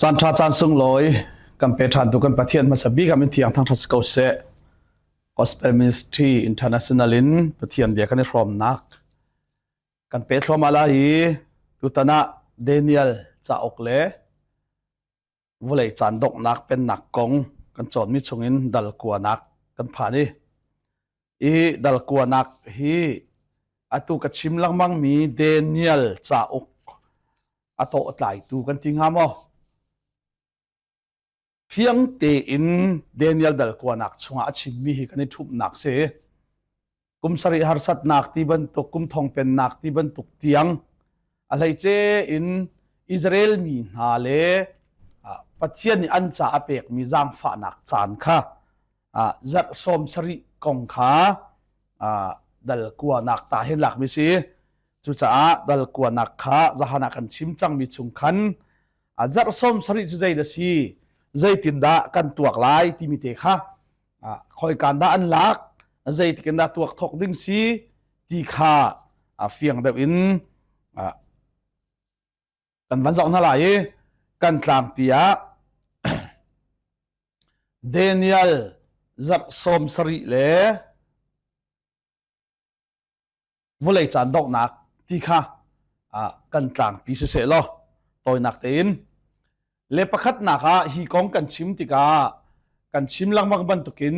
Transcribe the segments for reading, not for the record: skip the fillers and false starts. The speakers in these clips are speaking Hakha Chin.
Caan ṭha caan sunglawi kan pe ṭhan tu kan Pathian hmasa bik ah min thiang thangṭhat si ko seh. Gospel Ministry International in Pathian bia kan i hrawmnak kan pe thluahmah lai i tutan ah Daniel cauk le vawlei caan donghnak pennak kong kan cawnmi chungin dal kuanak kan phan i i dal kuanak hi atu ka chim lengmangmi Daniel cauk a tawh tlaitu kan ti hnga maw? Fiang tein Daniel dal kuanak chungah a chimmi hi kan i ṭhumhnak si. Kum sarih harsatnak ti bantuk, kum thong pennak ti bantuk tiang a hleice in Israel mi hna le Pathian nih an ca a pekmi zaangfahnak caan kha zarh sawm sarih kong kha dal kuanak ta hin lakmi si. Cucaah dal kuanak kha zahan ah kan chim cangmi chung khan zarh sawm sarih cu zei na si, zeitindah kan tuak lai timi te kha khoikan dah an lak, zeitik in dah tuak thawk ding si ti kha fiang deuh in kan van zoh hna lai i kan tlangpi ah Daniel zarh sawm sarih le vawlei caan donghnak ti kha kan tlangpi siseh law tawinak tein le pakhatnak ah hi kong kan chim tikah kan chim lengmang bantukin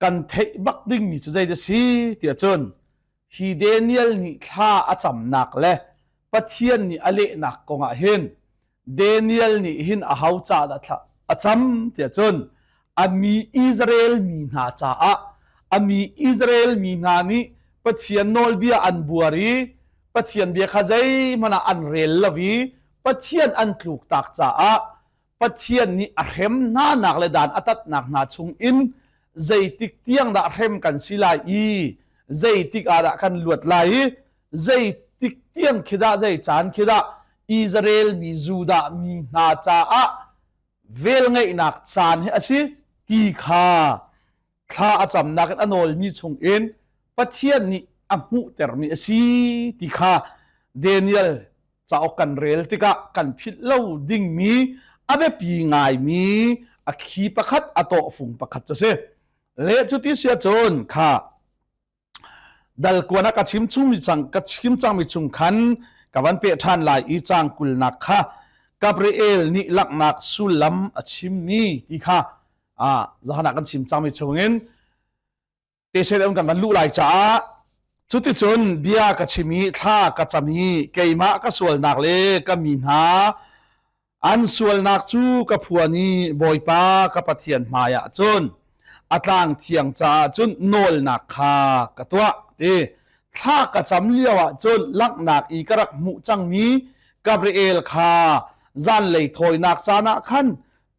kan theih bak dingmi cu zei dah si tiah cun hi Daniel nih thla a camnak le Pathian nih a lehnak kong ah hin Daniel nih hin a ho ca dah thla a cam tiah cun a mi Israel mi hna caah a mi Israel mi hna nih Pathian nawlbia an buar i Pathian bia kha zeihmanh ah an rel lo i Pathian an tluktak caah Pathian nih a hrem hna nak le dan a tatnak hna chung in zeitik tiang dah hrem kan si lai i zeitik ah dah kan luat lai i zeitik tiang khi dah zei caan khi dah Israel mi Judah mi hna caah velngeihnak caan hi a si ti kha thla a camnak in a nawlmi chung in Pathian nih a hmuhtermi a si ti kha Daniel cauk kan rel tikah kan philh lo dingmi a biapi ngaimi a khi pakhat a tawhfung pakhat cu a si. Le cuti si ahcun kha dal kuan ah ka chim chungmi cang ka chim cangmi chung khan ka van peh ṭhan lai i caang kulnak kha Gabriel nih langhnak sullam a chimmi ti kha zahan ah kan chim cangmi chungin te kan van luh lai caah cuticun bia ka chim i thla ka cam i keimah ka sualnak le ka mi hna an sualnak cu ka phuan i Bawipa ka Pathian hmaiah cun a tlang thiang caah cun nawlnak kha ka tuah ti thla ka cam lio ah cun langhnak i ka rak hmuh cangmi Gabriel kha zanlei thawinak caan ah khan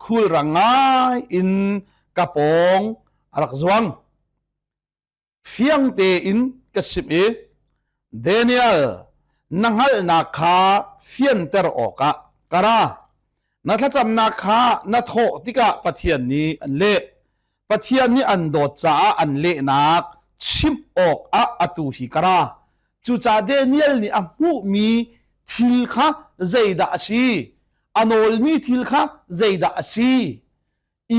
khulrang ngai in ka pawng a rak zuang. Fiang tein ka chimh i Daniel na hngalhnak kha fianter awkah ka ra. Na thlacamnak kha na thawh tikah Pathian nih an leh. Pathian nih an dawt caah an lehnak chimh awkah atu hi ka ra. Cucaah Daniel nih a hmuhmi thil kha zeidah a si? A nawlmi thil kha zeidah a si?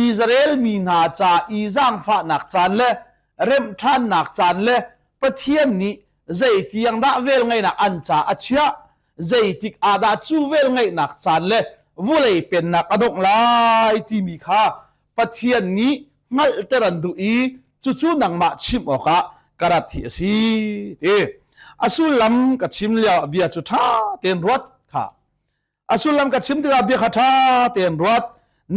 Israel mi hna ca i zaangfahnak caan le remhṭhannak caan le Pathian nih zeitiang dah velngeihnak an ca a chiah, zeitik ah dah cu velngeihnak caan le vulei pennak a dongh lai timi kha Pathian nih hngalhter an duh i cucu nangmah chimh awkah ka rat hi a si ti. A sullam ka chim lio bia cu ṭha tein ruat kha A sullam ka chim tikah bia kha ṭha tein ruat.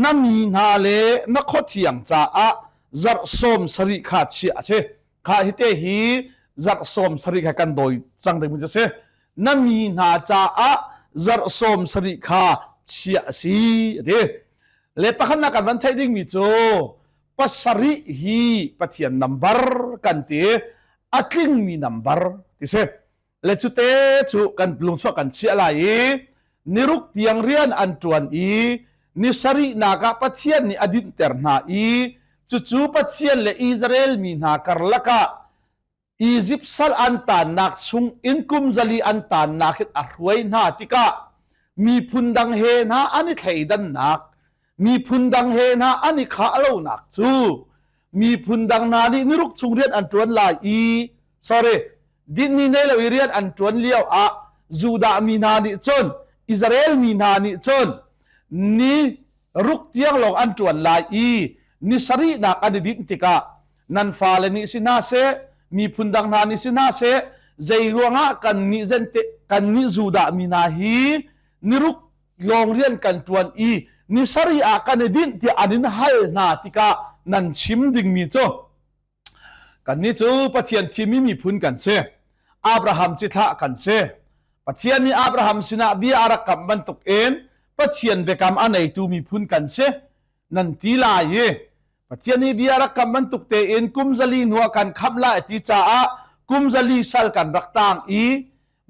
Na mi hna le na khuathiang caah zarh sawm sarih kha chiah a si. Kha hi te hi zarh sawm sarih kha kan dawi cang ding a si. Na mi hna caah zarh sawm sarih kha chiah a si a ti. Le pakhatnak kan van theih dingmi cu pasarih hi Pathian nambar kan ti a tlingmi nambar ti si. Le cute cu kan lungchuah kan chiah lai i niruk tiang rian an ṭuan i ni sarihnak ah Pathian nih a dinhter hna i cucu Pathian le Israel mi hna karlak ah Izipt sal an taannak chung in kum zali an taannak in a hruai hna tikah. Miphun dang he hna an i thleidannak, miphun dang he hna an i khah lonak cu miphun dang hna nih niruk chung rian an ṭuan lai i sorry dinni nei lo i rian an ṭuan lio ah Judah mi hna nih cun Israel mi hna nih cun ni ruk tiang lawng an ṭuan lai i ni sarihnak an i dinh tikah nan fale nih si hna seh miphun dang hna nih si hna seh zei ruangah kan nih zente kan nih Judah mi hna hi niruk lawng rian kan ṭuan i ni sarih ah kan i dinh tiah an in hal hna tikah nan chim dingmi cu kannih cu Pathian thimmi miphun kan si Abraham cithlah kan si Pathian nih Abraham sinah bia a rak kamh bantuk in Pathian biakam a neitu miphun kan si nan ti lai i Pathian nih bia rak kam bantuk tein kum zali hnu ah kan khamh lai ti caah kum zali sal kan rak tang i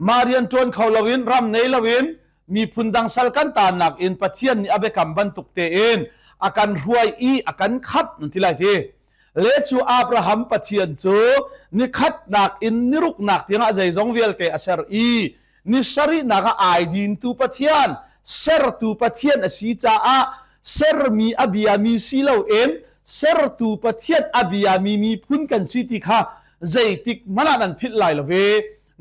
mah rian ṭuan kho loin ram nei loin miphun dang sal kan taannak in Pathian nih a biakam bantuk tein a kan hruai i a kan khamh nan ti lai ti le cu Abraham Pathian cu nikhatnak in niruknak tiangah zeizong vialte a ser i ni sarihnak ah ai dintu Pathian sertu Pathian a si caah sermi a biami si loin sertu Pathian a biami miphun kan si ti kha zeitik hmanh ah nan philh lai lo ve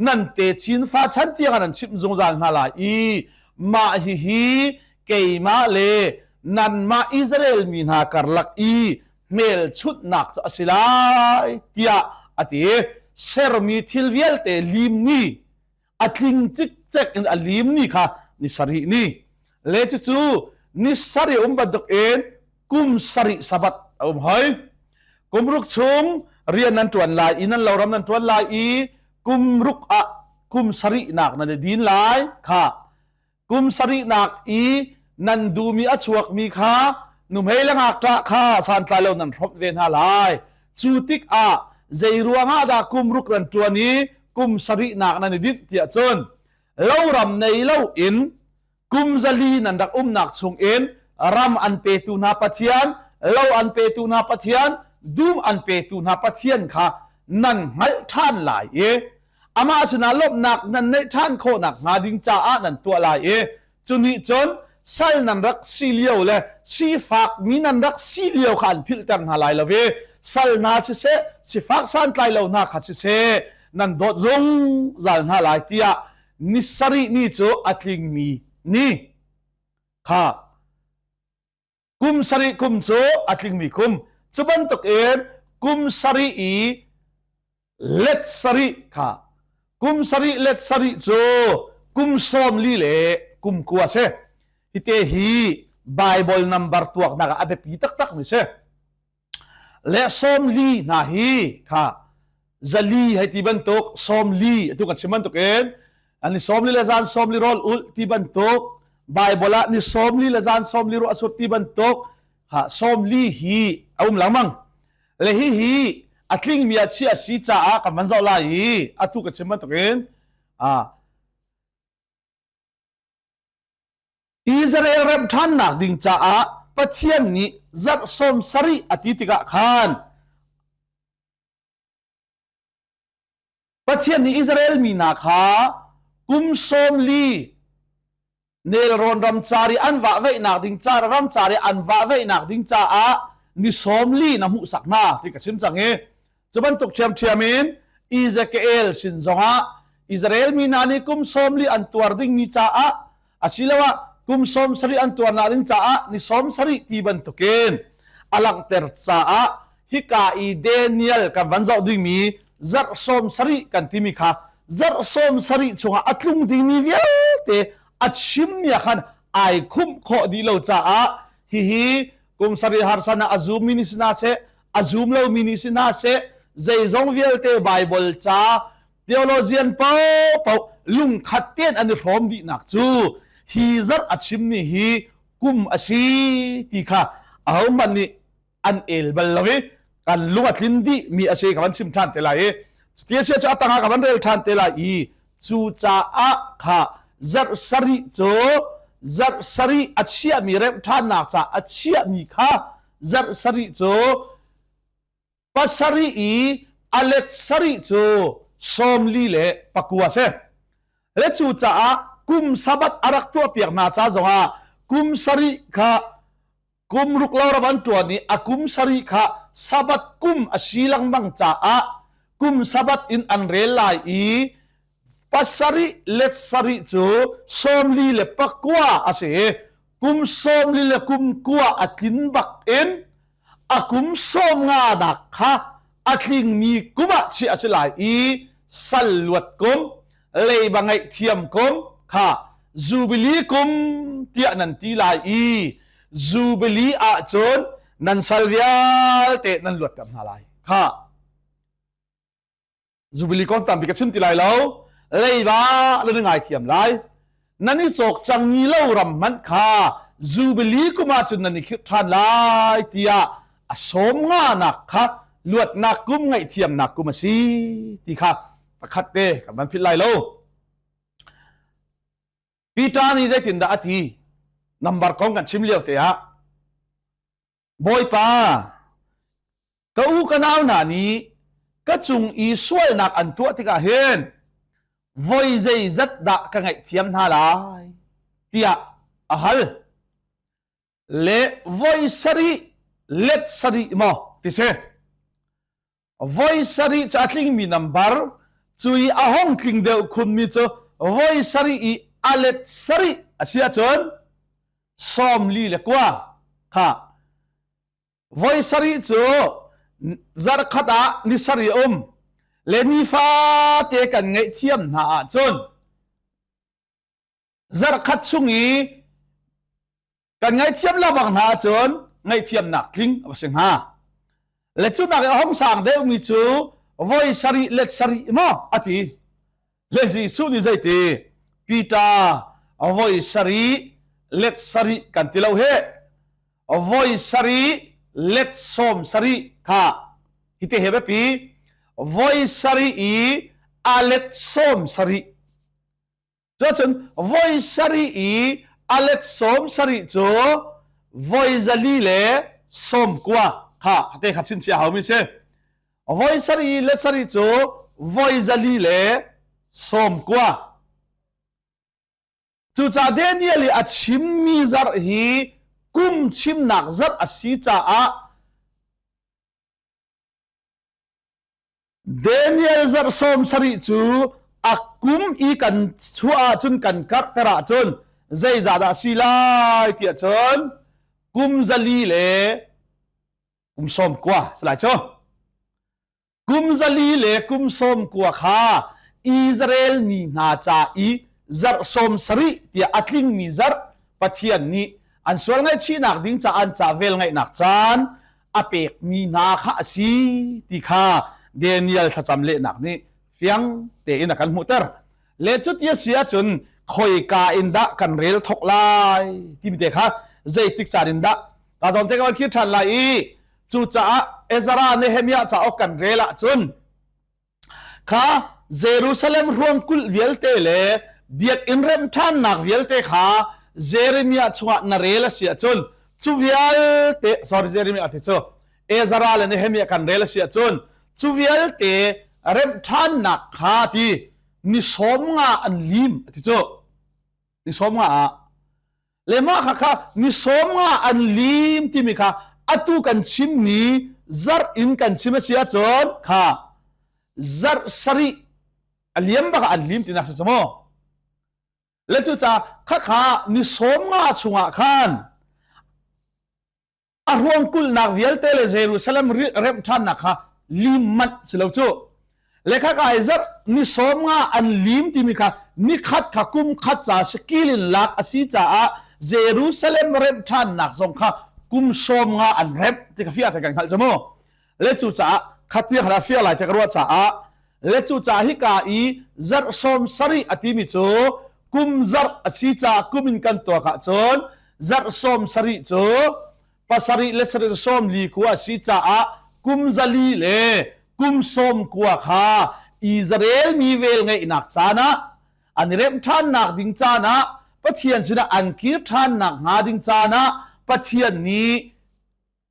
nan te chin fa chan tiang ah nan chimh zungzal hna lai i mah hihi keimah le nanmah Israel mi hna karlak i hmelchunhnak cu a si lai tiah a ti sermi thil vialte lim ni a tling cikcek in a lim ni kha ni sarih ni le cucu ni sarih um bantuk in kum sarih sabat a um hoi kum ruk chung rian nan ṭuan lai i nan loram nan ṭuan lai i kum ruk ah kum sarihnak nan i din lai kha kum sarihnak i nan duhmi a chuakmi kha nuhmei le ngakṭah kha santlai lo nan hrawmh ve hna lai cu tikah zei ruangah dah kum ruk nan ṭuan i kum sarihnak nan i dinh tiah cun loram nei lo in kum zali nan rak umnak chungin ram an petu hna Pathian lo an petu hna Pathian dum an petu hna Pathian kha nan hngalh ṭhan lai i amah sinah lawmhnak nan neih ṭhan khawhnak hnga ding caah nan tuah lai i cu nih cun sal nan rak si lio le sifak mi nan rak si lio kha an philhter hna lai lo i sal hna siseh sifak santlai lo hna kha siseh nan dawt zungzal hna lai tiah ni sarih ni cu a tlingmi ni kha kum sarih kum cu a tlingmi kum cu bantukin kum sarih i let sarih kha kum sarih let sarih cu kum sawm li le kum kua si hite hi Bible number tuaknak ah a biapi taktak mi si Le sawmli hna hi kha zali hei ti bantuk sawmli atu kan chim bantuk in an ni sawmli le zan sawmli rawl ulh ti bantuk Bible ah ni sawmli le zan sawmli ruah sur ti bantuk ha sawmli hi a um lengmang le hi hi a tlingmi a chia si caah kan van zoh lai i atu ka chim bantuk in a Israel remh ṭhannak ding caah Pathian nih zarh sawm sarih a ti tikah khan Pathian nih Israel mi hna kha kum sawm li nelrawn ramcar i an vahveihnak ding ca ramcar i an vahveihnak ding caah ni sawm li na hmuhsak hna ti ka chim cang i Cu bantuk ṭhiamṭhiam in Ezekiel sin zongah Israel mi hna nih kum sawm li an tuar dingmi caah asiloah kum sawm sarih an tuarnak ding caah ni sawm sarih ti bantukin a langhter caah hika i Daniel kan van zoh dingmi zarh sawm sarih kan timi kha zarh sawm sarih chungah a tlung dingmi vialte a chimmi ah khan ai khumh khawh dih lo caah hihi kum sarih harsan ah a zummi nih si hna seh a zum lomi nih si hna seh zeizong vialte Bible ca theologian paohpaoh lungkhat tein an i hrawm dihnak cu hi zarh a chimmi hi kum a si ti kha ahohmanh nih an el bal lo i kan lung a tlin dih mi a si ka van chim ṭhan te lai i ti a si cu a tangah ka van rel ṭhan te lai i cu caah kha zarh sarih cu zarh sarih a chiahmi remh ṭhannak ca a chiahmi kha zarh sarih cu pasarih i a let sarih cu sawmli le pakua si. Le cu caah kum sabat a rak tuahpiak hna ca zongah kum sarih kha kum ruk lo ram an ṭuan i a kum sarih kha sabat kum a si lengmang caah kum sabat in an rel lai i pasarih let sarih cu 49 a si i kum sawmli le kum kua a tlin bak in a kum 50 nak kha a tlingmi kum ah chiah a si lai i sal luat kum leiba ngaihthiam kum kha Jubilee kum tiah nan ti lai i Jubilee ahcun nan sal vialte nan luatter hna lai kha Jubilee kong tampi ka chim ti lai lo leiba nan ngai thiam lai nan i cawk cangmi lo ram hmanh kha Jubilee kum ahcun nan i khirh ṭhan lai tiah a sawm nganak kha luatnak kum ngaihthiamnak kum a si ti kha pakhat te kan van philh lai lo. Peter nih zeitindah a ti? Nambar kong kan chim lio te ah Bawipa ka u ka nau hna nih ka cung i sualnak an tuah tikah hin voi zeizat dah ka ngaihthiam hna lai tiah a hal. Le voi sarih let sarih maw ti si. Voi sarih cu a tlingmi nambar, cu i a hong tling deuh khunmi cu voi sarih i a let sarih a si ahcun 42 kha voi sarih cu zarhkhat ah ni sarih a um le nifate kan ngaihthiam hna ahcun zarhkhat chung i kan ngaihthiam lengmang hna ahcun ngaihthiamnak tling a va si hnga. Le cu nak i a hong sang deuhmi cu voi sarih let sarih maw a ti. Le Jesuh nih zeiti Peter voi sarih let sarih kan ti lo he voi sarih let sawm sarih kha hiti he biapi voi sarih i a let sawm sarih Cuacun voi sarih i a let sawm sarih cu voi 490 kha te kha chinchiah haumi si. Voi sarih i let sarih cu voi 490. Cucaah Daniel i a chimmi zarh hi kum chimnak zarh a si caah Daniel zarh sawm sarih cu a kum i kan chuah ahcun kan karhter ahcun zeizah dah si lai tiah cun kum zali le kum sawm kua si lai cu. Kum zali le kum sawm kua kha Israel mi hna ca i zarh sawm sarih tiah a tlingmi zarh Pathian nih an sual ngaihchihnak ding ca an ca vel ngaihnak caan a pekmi hna kha a si ti kha Daniel thlacam lehnak nih fiang tein a kan hmuhter. Le cuti a si ahcun khoika in dah kan rel thok lai timi te kha zeitik caan in dah ka zawn te ka van khir ṭhan lai i cucaah Ezra Nehemiah cauk kan rel ahcun Kha Jerusalem ruangkulh vialte le biakinn remh ṭhannak vialte kha Jeremiah chungah na rel a si ahcun cu vialte sorry Jeremiah ti cu Ezra le Nehemiah kan rel a si ahcun cu vialte remh ṭhannak kha ti ni sawm nga an lim a ti cu ni sawm nga ah le mah kha kha ni sawm nga an lim timi kha atu kan chimmi zarh in kan chim a si ahcun kha zarh sarih a liam bak ah an lim tinak si maw le cu ca kha kha ni sawm nga chungah khan a ruang kulhnak vialte le Jerusalem remh ṭhannak kha lim manh si lo cu le kha kai zarh ni sawm nga an lim timi kha nikhat kha kum khat ca sikil in lak a si caah Jerusalem remh ṭhannak zong kha kum sawm nga an remh ti ka fiah te kan hngalh cu mu le cu caah khatia kha fiah lai te ka ruah caah le cu caah hika i zarh sawm sarih a timi cu kum zarh a si caah kum in kan tuak ahcun zarh sawm sarih cu pasarih le sarih sawm li kua a si caah kum zali le kum sawm kua kha Israel mi vel ngeihnak caan ah an i remh ṭhannak ding caan ah Pathian sinah an kir ṭhannak hnga ding caan ah Pathian nih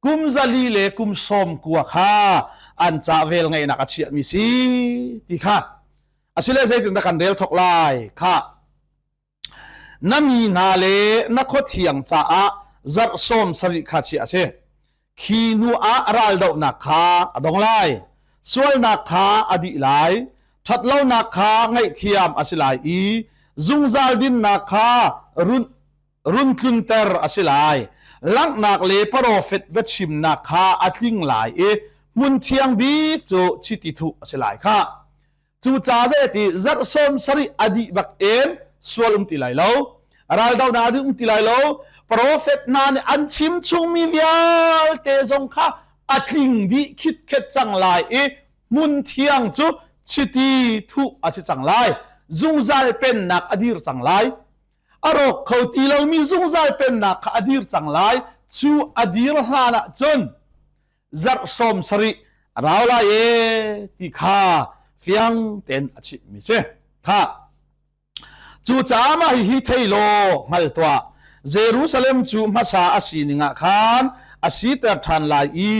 kum zali le kum sawm kua kha an ca vel ngeihnak a chiahmi si ti kha asile zeitin dah kan rel thok lai kha. Na mi hna le na khuathiang caah zarh 70 kha chiah a si. Khi hnu ah raldohnak kha a dong lai. Sualnak kha a dih lai. Ṭhatlonak kha ngaihthiam a si lai i zungzal dinnak kha run run tlunter a si lai. Langhnak le profet biachimnak kha a tling lai i hmun thiang bik cu chiti thuh a si lai kha. Cucaah zeiti zarh 70 a dih bak in sual um ti lai lo. Raldohnak a dih um ti lai lo. Profet hna nih an chim chungmi vialte zong kha a tling dih khitkhet cang lai i hmun thiang cu chiti thuh a si cang lai. Zungzal pennak a dir cang lai. A rawk kho ti lomi zungzal pennak kha a dir cang lai. Cu a dir hlan ah cun zarh 70 a rau lai e ti kha fiang tein a chimhmi si. Kha cucaah mah hihi thei law hngal tuah. Jerusalem cu hmasa a sining ah khan a siter ṭhan lai i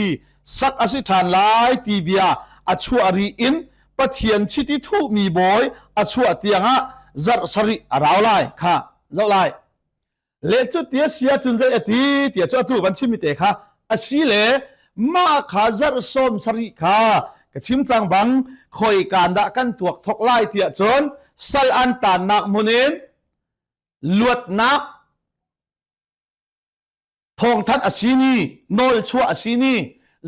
sak a si ṭhan lai ti bia a chuah ri in Pathian chiti thuhmi bawi a chuah tiangah zarh sarih a rau lai. Kha zoh lai. Le cu tia si ahcun zei a ti tiah cu atu van chimmi te kha a si le mah kha zarh 70 kha ka chim cang bang khoi kaan dah kan tuak thok lai tiah cun sal an tannak hmun in luatnak thawngthanh a si ni nawl chuah a si ni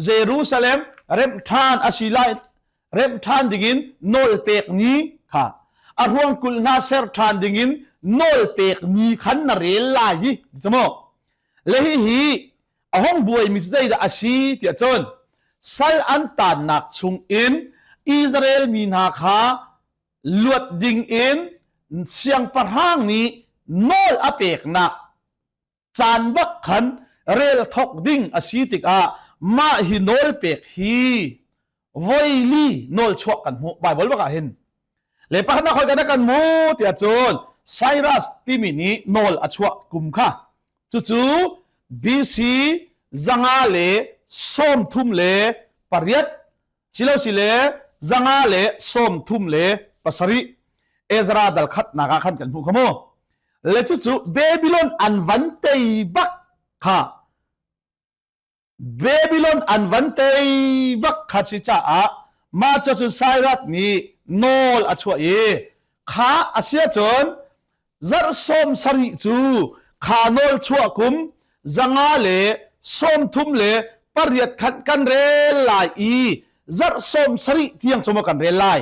Jerusalem remh ṭhan a si lai remh ṭhan dingin nawl pek ni kha a ruang kulh hna ser ṭhan dingin nawl pek ni khan na rel lai hi ti maw le hihi a hong buaimi cu zeidah a si tiah cun sal an tannak chung in Israel mi hna kha luat ding in siangpahrang nih nawl a peknak caan bak khan rel thok ding a si tikah mah hi nawl pek hi voili nawl chuah kan hmuh Bible bak ah hin le pakhatnak hoi kan kan mu tiah cun Cyrus timi nih nawl a chuah kum kha cucu BC 538 silo sile 537 Ezra dal khatnak ah khan kan hmuh kha mu le cucu Babylon an van tei bak kha Babylon an van tei bak kha si caah mah cu cun Cyrus nih nawl a chuah i kha a si ahcun zarh 70 cu kha nawl chuah kum 538 khan kan rel lai i zarh 70 tiang cu maw kan rel lai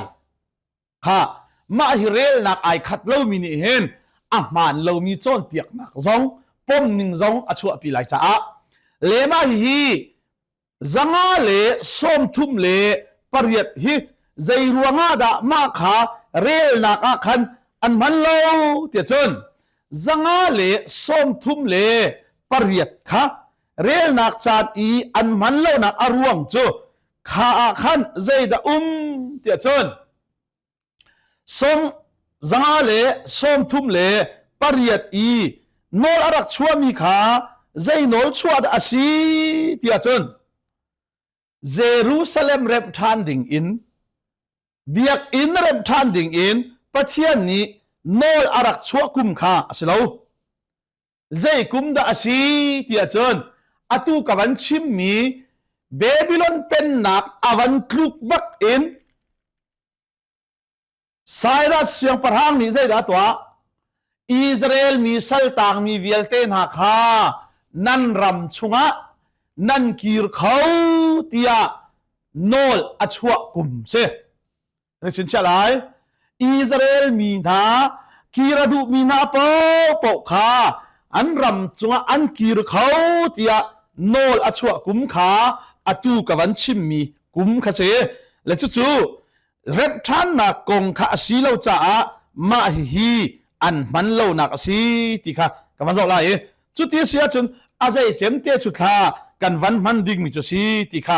Kha mah hi relnak ai khat lomi nih hin a hmaan lomi cawnpiaknak zong pomning zong a chuahpi lai caah le mah hihi 538 hi zei ruangah dah mah kha relnak ah khan an hman lo tiah cun 538 kha relnak caan i an hman lonak a ruang cu kha ah khan zeidah um tiah cun sawm 538 i nawl a rak chuahmi kha zei nawl chuah dah a si tiah cun Jerusalem remh ṭhan ding in biakinn remh ṭhan ding in Pathian nih nawl a rak chuah kum kha a si lo. Zei kum dah a si tiah cun atu ka van chimmi Babylon pennak a van tluk bak in Cyrus siangpahrang nih zeidah a tuah? Israel mi saltangmi vialte hna kha nan ram chungah nan kir kho tiah nawl a chuah kum si. Na chinchiah lai. Israel mi hna kir a duhmi hna paohpaoh kha an ram cungah an kir kho tiah nawl a chuah kum kha atu ka van chimmi kum kha si. Le cucu remh ṭhannak kong kha a si lo caah mah hihi an hman lonak a si ti kha ka van zoh lai i cuti a si ahcun a zei cem te cu thla kan van hman dingmi cu si ti kha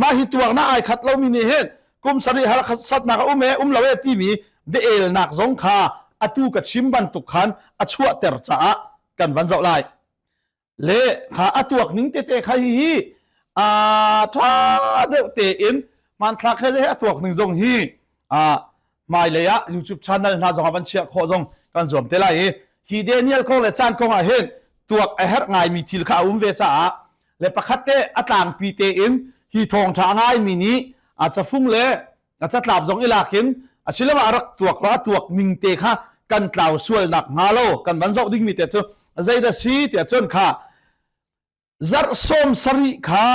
mah hi tuaknak ai khat lomi nih hin kum sarih harsatnak a um e um lo e timi biaelnak zong kha atu ka chim bantuk khan a chuahter caah kan van zoh lai le kha a tuak ning tete kha hi hi a tha deuh tein hmanthlak he a tuak ning zong hi a hmailei ah YouTube channel hna zong ah van chiah khawh zong kan zuam te lai i. Hi Daniel kong le caan kong ah hin tuak a herh ngaimi thil kha a um ve caah le pakhat te a tlangpi tein hi thawngṭha a ngaimi nih a cafung le a catlap zong i lak in asiloah a rak tuak lo a tuak ning te kha kan tlau sual nak hnga lo kan van zoh dingmi te cu zeidah si tiah cun kha zarh sawm sarih kha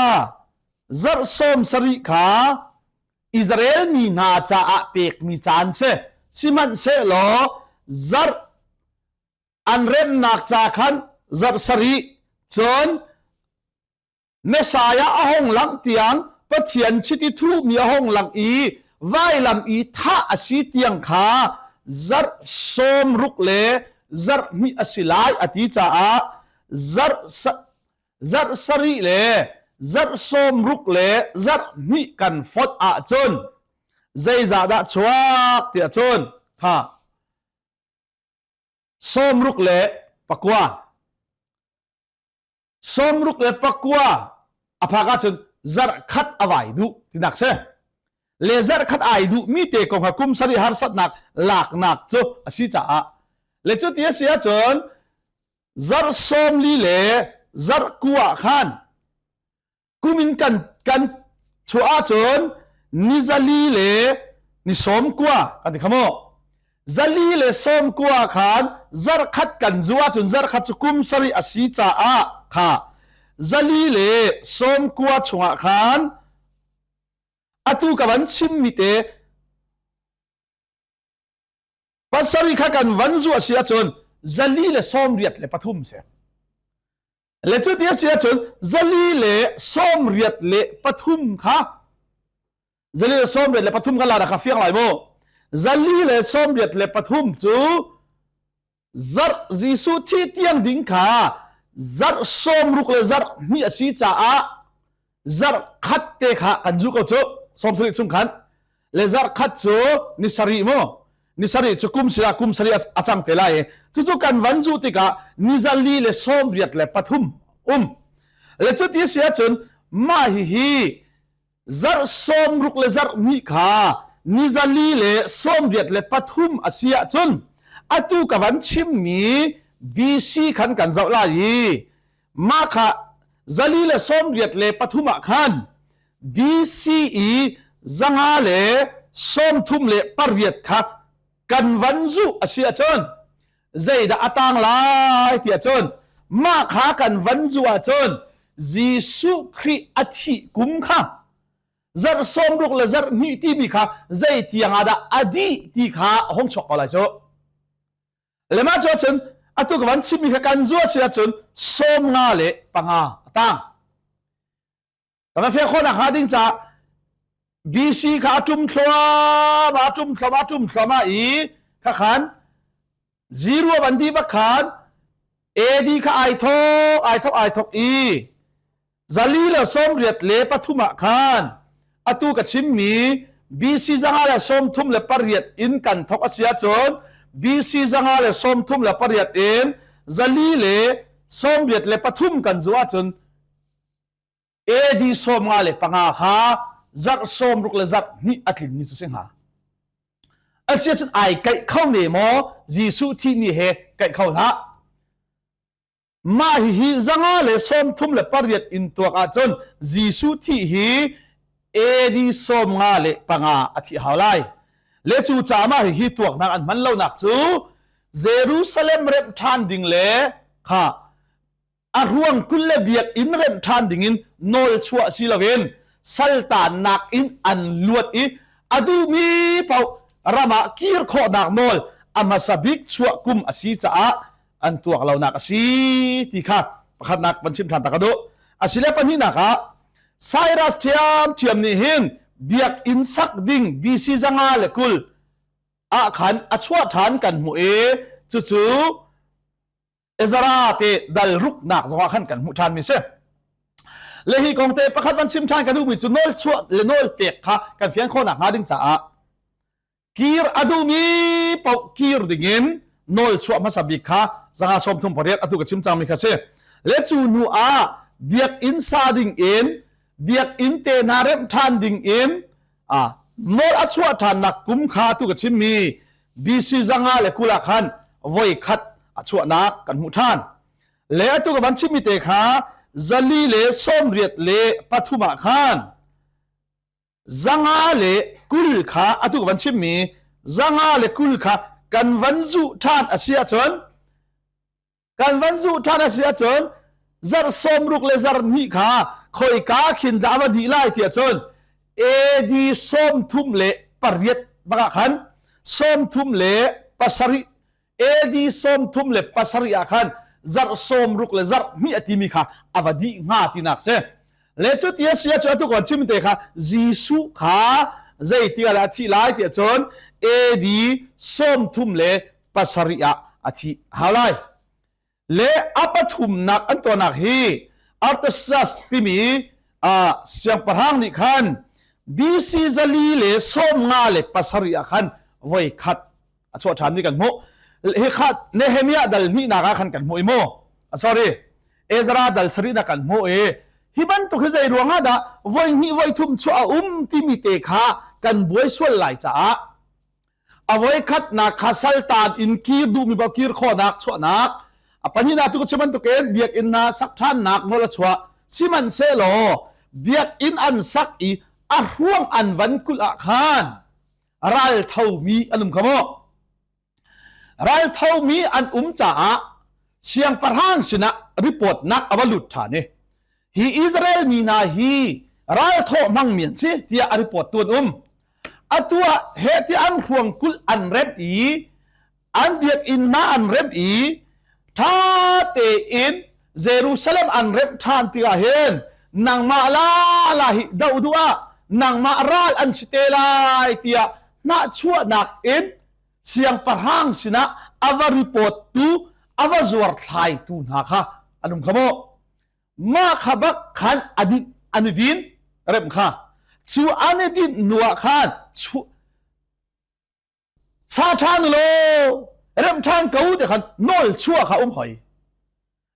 zarh sawm sarih kha Israel mi hna caah pekmi caan si sihmanhsehlaw zarh an remnak ca khan zarh sarih cun Messiah a hung langh tiang Pathian chiti thuhmi a hung langh i vailam i thah a si tiang kha zarh sawm ruk le zarh hnih a si lai a ti caah zarh zarh sarih le zarh sawm ruk le zarh hnih kan fonh ahcun zeizah dah chuak tiah cun kha sawm ruk le pakua sawmruk le pakua a phak ahcun zarh khat a vai duh tinak si le zarh khat ai duh mi te kong kha kum sarih harsatnak laknak cu a si caah le cu ti a si ahcun zarh sawm li le zarh ku ah khan kum in kan kan chuah ahcun ni zali le ni sawm kua kan ti kha mu zali le sawm kua khan zarh khat kan zu ahcun zarh khat cu kum sarih a si caah kha zali le sawm kua chungah khan atu ka van chimmi te pasarih kha kan van zu a si ahcun zali le sawm riat le pathum si Le cu ti a si ahcun 483 kha 483 kha la kha fiang lai mu. 483 cu zarh Jesuh thi tiang ding kha zarh sawmruk le zarh hnih a si caah zarh khat te kha kan zu ko cu 70 chung khan le zarh khat cu ni sarih mu ni sarih cu kum sila kum sarih a cang te lai cucu kan van zu tikah ni zali le sawm riat le pathum um le cu ti si ahcun mah hi hi zarh sawm ruk le zarh hnih kha ni zali le sawm riat le pathum a si ahcun atu ka van chimmi BC khan kan zoh lai i mah kha zali le sawm riat le pathum ah khan BCE 538 kha kan van zuh a si ahcun zeidah a tang lai ti ahcun mah kha kan van zuh ahcun Jesuh Khrih a thih kum kha zarh sawm ruk le zarh hnih timi kha zei tiang ah dah a dih ti kha a hung chuak ko lai cu. Le mah cu ahcun atu ka van chimmi kha kan zuah si ahcun sawm nga le panga a tang. Kan fiang khawhnak hnga ding caah BC kha a ṭum thluahmah a ṭum thluahmah a ṭum thluahmah i khakhan zero ban dih bak khan AD kha ai thok ai thok ai thok i zali le sawmriat le pathum ah khan atu ka chimmi BC 538 in kan thok a si ahcun BC 538 in zali le sawmriat le pathum kan zuah ahcun AD 55 kha zarh sawm ruk le zarh hnih a tlinmi cu si hnga. Asiahcun ai kaih kho ne maw Jesuh thih ni he kaih kho hlah. Mah hihi 538 in tuak ahcun Jesuh thih hi AD 55 a thih hau lai. Le cu caah mah hihi tuaknak an hman lonak cu Jerusalem remh ṭhan ding le kha a ruang kul le biakinn remh ṭhan dingin nawl chuah si loin saltannak in an luat i a duhmi paoh ram ah kir khawhnak nawl a hmasa bik chuah kum a si caah an tuak lonak a si ti kha pakhatnak van chim ṭhan ta ka duh. Asile pahnihnak ah Cyrus ṭhiamṭhiam nih hin biakinn sak ding BC 520 ah khan a chuah ṭhan kan hmuh i cucu Ezra te dal ruknak zongah khan kan hmuh ṭhan mi si. Le hi kong te pakhat van chim ṭhan ka duhmi cu nawl chuah le nawl pek kha kan fian khawhnak hnga ding caah kir a duhmi paoh kir dingin nawl chuah hmasa bik kha 538 atu ka chim cangmi kha si. Le cu hnu ah biakinn sa ding in biakinn te hna remh ṭhan ding in nawl a chuah ṭhannak kum kha tu ka chimmi BC 520 ah khan voi khat. A chuahnak kan hmuh ṭhan. Le atu ka van chimmi te kha 183 ah khan 120 kha atu ka van chimmi 120 kha kan van zuh ṭhan a si ahcun kan van zuh ṭhan a si ahcun zarh 60 le zarh hnih kha khoika khin dah va dih lai tiah cun AD 38 bakah khan 37 AD 37 ah khan zarh 60 le zarh hnih a timi kha a va dih hnga tinak si. Le cu ti a si ahcun atu kan chim te kha Jesuh kha zei ti ah a thih lai tiah cun AD 37 ah a thi hau lai. Le a pathumnak an tuahnak hi Artaxerxes timi siangpahrang nih khan BC 457 ah khan voi khat a chuah ṭhan mi kan hmuh. Hi kha Nehemiah dal hnihnak ah khan kan hmuh i mu. Sorry, Ezra dal sarihnak kan hmuh i hi bantuk hi zei ruangah dah voi hnih voi thum chuah a um timi te kha kan buai sual lai caah a voikhatnak kha saltan in kir duhmi paoh kir khawhnak chuahnak a pahnihnak tu ka chim bantukin biakinn hna sak ṭhannak nawl a chuah sihmanhsehlaw biakinn an sak i a hruang an van kulh ah khan ral thomi an um kha mu ral thomi an um caah siangpahrang sinah report nak a va lut ṭhan i hi Israel mi hna hi ralthawh hmangmi an si tiah a report tu an um. Atu ah heh ti an hruang kulh an remh i an biakinn hna an remh i ṭha tein Jerusalem an remh ṭhan tikah hin nangmah la la hi doh duh ah nangmah ral an si te lai tiah hnahchuahnak in siangpahrang sinah a va report tu a va zuar thlaitu hna kha an um kha mu. Mah kha bak khan a dinh an i din rem kha cu an i dinh hnu ah khan sa ṭhan law rem ṭhan ko te khan nawl chuah kha um hoi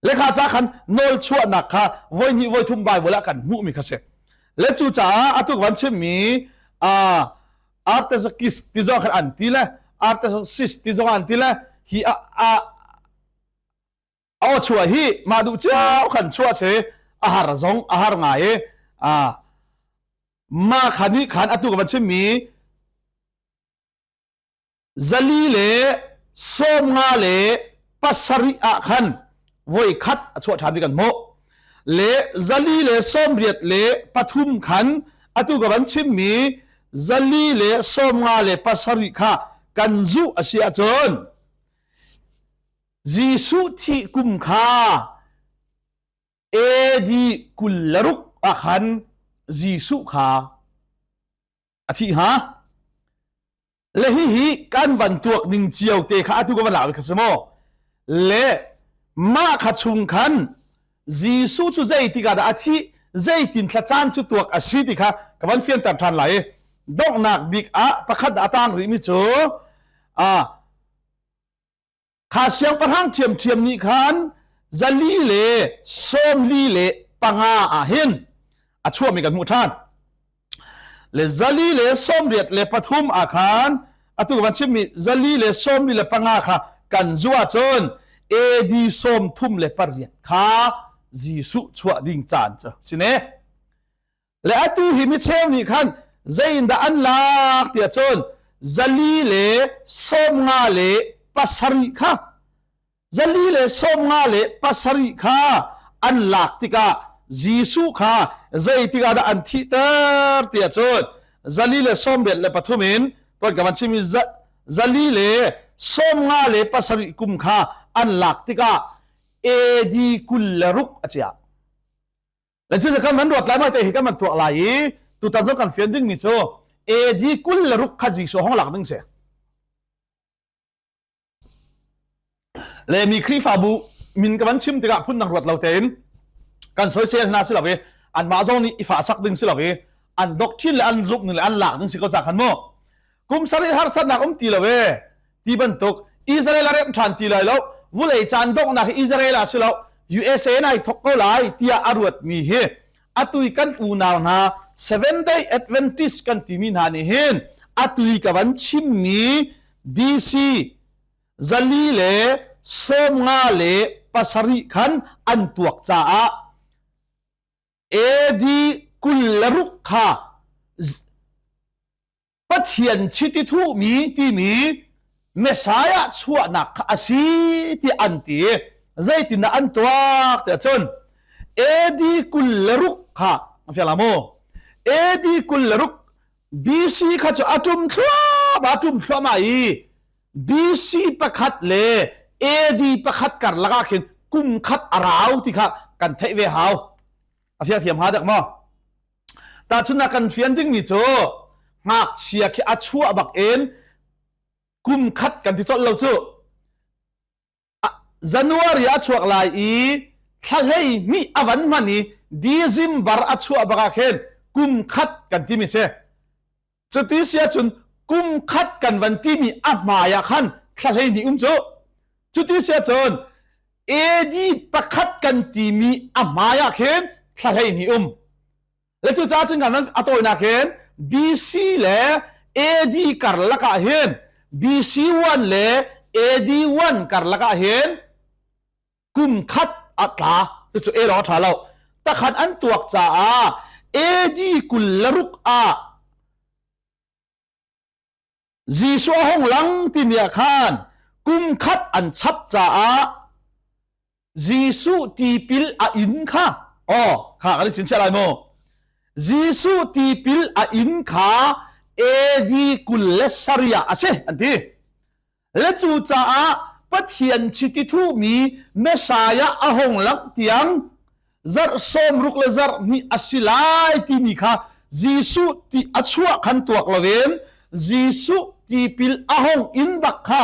lekha ca khan nawl chuahnak kha voi hnih voi thum Bible ah kan hmuhmi kha si le cu caah atu van chimmi Artaxerxes ti zong khan an ti le Artaxerxes ti zong an ti le hi a aw chuah hi mah duh cio khan chuah si a har zong a har ngai i mah kha nih khan atu ka van chimmi 157 ah khan voi khat a chuah ṭhan mi kan hmuh le 183 khan atu ka van chimmi 157 kha kan zuh a si ahcun Jesuh thih kum kha AD 26 ah khan Jesuh kha a thih hnga. Le hihi kan van tuak ning cio te kha atu ka van lak kha si maw? Le mah kha chung khan Jesuh cu zeitik ah dah a thih, zeitin thla caan cu tuak a si ti kha ka van fianter ṭhan lai i donghnak bik ah pakhat a tang rihmi cu Kha siangpahrang ṭhiamṭhiam nih khan 145 ah hin a chuahmi kan hmuh ṭhan. Le 183 ah khan atu kan chimmi 145 kha kan zuah ahcun AD 38 kha Jesuh chuah ding caan cu si ne. Le atu hi micheu nih khan zeiindah an lak tiah cun 157 kha 157 kha an lak tikah Jesuh kha zeitik ah dah an thihter tiah cun 183 in tuan ka van chimmi 157 kum kha an lak tikah AD 26 a ciah. Le cu kan van ruat lai ma te hi kan van tuak lai i tutan zong kan fian dingmi cu AD 26 kha Jesuh hong lak ding si. Le mi Khrihfabu min ka van chim tikah phun dang ruat lo tein kan soisel hna si lo i anmah zong nih i fahsak ding si lo i an doctrine le an zumh ning le an lak ding si ko ca khan mu. Kum sarih harsatnak um ti lo e ti bantuk Israel a remh ṭhan ti lai lo vulei caan donghnak hi Israel ah si lo USA nai thok ko lai tiah a ruatmi hi atui kan unau hna Seven Day Adventist kan timi hna nih hin atui ka van chimmi BC 137 57 khan an tuak caah AD 26 kha Pathian chiti thuhmi timi Messiah chuahnak kha a si tiah an ti. Zeitindah an tuak tiah cun AD 26 kha a fiang la maw? AD 26 BC kha cu a ṭum thluahmah a ṭum thluahmah i BC pakhat le AD pakhat karlak ah khin kum khat a rau ti kha kan theih ve hau. A fiang thiam hnga dek maw? Tahchunhnak kan fian dingmi cu ngakchia khi a chuah bak in kum khat kan ti colh lo cu. January a chuak lai i thla hlei hnih a van hman i December a chuah bak ah khin kum khat kan timi si. Cuti si ahcun kum khat kan van timi a hmai ah khan thla 12 um cu. Cuti si ahcun AD pakhat kan timi a hmai ah khin thla 12 um. Le cucaah cun kan a tawinak hin BC le AD karlak ah hin BC 1 le AD 1 karlak ah hin kum khat a tla. Cucu e lawng a ṭha lo. Takhan an tuak caah AD 26 ah Jesuh a hung lang timi ah khan kum khat an chap caah Jesuh tipil a in kha aw kha kan i chinchiah lai mu. Jesuh tipil a in kha AD 27 ah a si an ti. Le cucaah Pathian chiti thuhmi Messiah a hung langh tiang zarh 60 le zarh hnih a si lai timi kha Jesuh ti a chuah khan tuak loin Jesuh tipil a hung in bak kha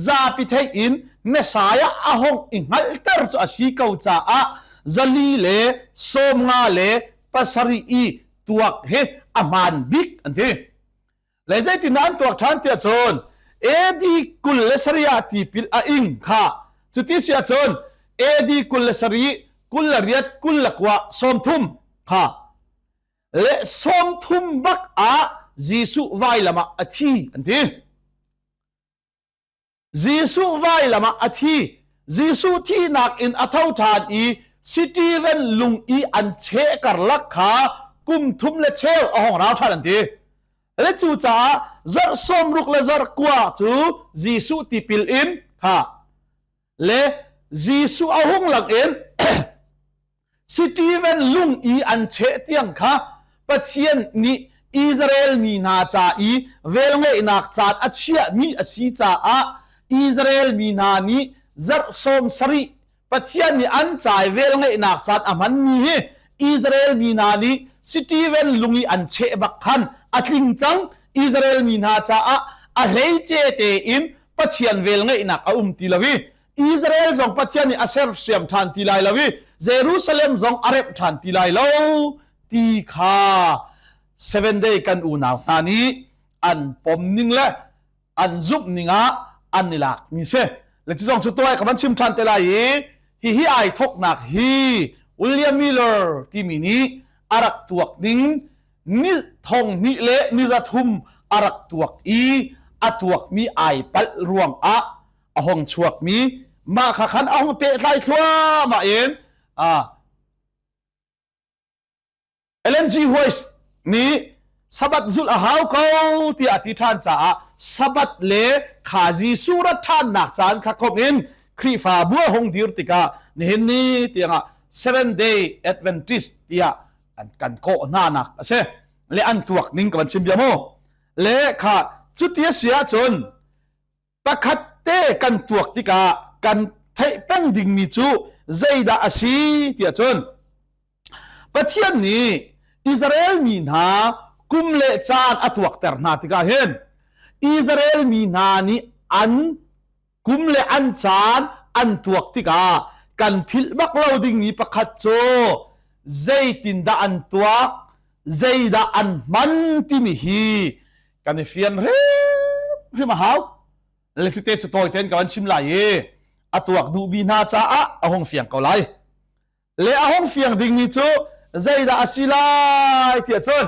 zapi theih in Messiah a hung i hngalhter cu a si ko caah 457 i tuak hi a hmaan bik an ti. Le zeitindah an tuak ṭhan tiah cun AD 27 ah tipil a ing kha cuti si ahcun AD 27 28 29 30 kha le 30 bak ah Jesuh vailam ah a thi an ti. Jesuh vailam ah a thi. Jesuh thihnak in a tho ṭhan i Stephen lung i an cheh karlak kha kum thum le cheu a hong rau ṭhan an ti. Le cucaah zarh 60 le zarh kua cu Jesuh tipil in kha le Jesuh a hung lang in Stephen lung i an cheh tiang kha Pathian nih Israel mi hna ca i velngeihnak caan a chiahmi a si caah Israel mi hna nih zarh 70 Pathian nih an ca i velngeihnak caan a hmanmi hi Israel mi hna nih Stephen lung i an cheh bak khan a tling cang. Israel mi hna caah a hleice tein Pathian velngeihnak a um ti lo i Israel zong Pathian nih a sersiam ṭhan ti lai lo i Jerusalem zong a remh ṭhan ti lai lo ti kha Seven Day kan unau hna nih an pom ning le an zumh ning ah an i lak mi si. Le cu zong cu tuai ka van chim ṭhan te lai i hihi ai thoknak hi William Miller timi nih a rak tuak ning ni thong hnih le ni za thum a rak tuak i a tuakmi ai palh ruang ah a hong chuakmi mah kha khan a hong pehtlai thluahmah in Ellen G. White nih Sabbath zulh a hau ko tiah a ti ṭhan caah Sabbath le kha Jesuh rat ṭhannak caan kha komh in Khrihfabu a hung dir tikah nihin ni tiangah Seven Day Adventist tiah an kan kawh hna nak a si. Le an tuak ning ka van chim bia mu. Le kha cuti a si ahcun pakhat te kan tuak tikah kan theih peng dingmi cu zeidah a si tiah cun Pathian nih Israel mi hna kum le caan a tuakter hna tikah hin Israel mi hna nih an kum le an caan an tuak tikah kan philh bak lo dingmi pakhat cu zeitindah an tuak zeidah an hman timi hi kan i fian hrimhrim a hau. Le cite cu tawi tein ka van chim lai i a tuak duhmi hna caah a hung fiang ko lai. Le a hung fiang dingmi cu zeidah a si lai tiah cun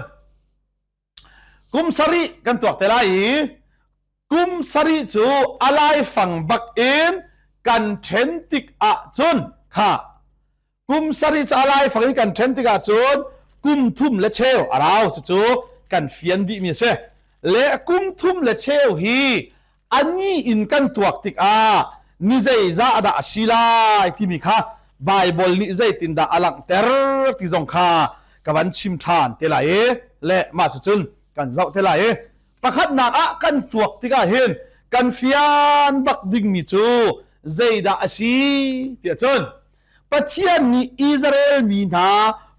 kum sarih kan tuak te lai i kum sarih cu a laifang bak in. Kan ṭhen tik ahcun kha kum sarih ca laifang in kan ṭhen tikah cun kum thum le cheu a rau. Cucu kan fian dihmi a si. Le kum thum le cheu hi a ni in kan tuak tikah ni zeizah dah a si lai timi kha Baibal nih zeitindah a langhter ti zong kha ka van chim ṭhan te lai i le mah cucun kan zoh te lai i pakhatnak ah kan tuak tikah hin kan fian bak dingmi cu zeidah a si tiah cun Pathian nih Israel mi hna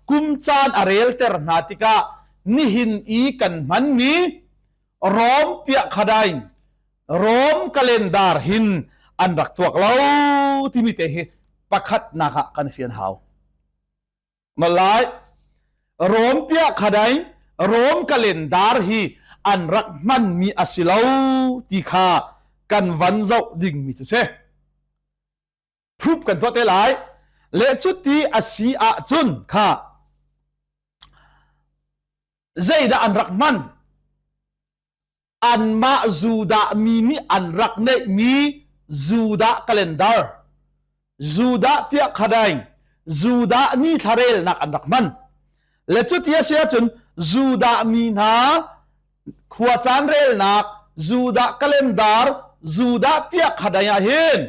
kum caan a relter hna tikah nihin i kan hmanmi Rom piahkhadain Rom calendar hin an rak tuak lo timi te hi pakhatnak ah kan fian hau. Malai Rom piahkhadain Rom calendar hi an rak hmanmi a si lo ti kha kan van zoh dingmi cu si. Proof kan tuah te lai. Le cuti a si ahcun kha zeidah an rak hman? Anmah Judah mi nih an rak neihmi Judah calendar, Judah piahkhadaing, Judah ni thlarelnak an rak hman. Le cuti a si ahcun Judah mi hna khua caan relnak Judah calendar, Judah piahkhadaing ah hin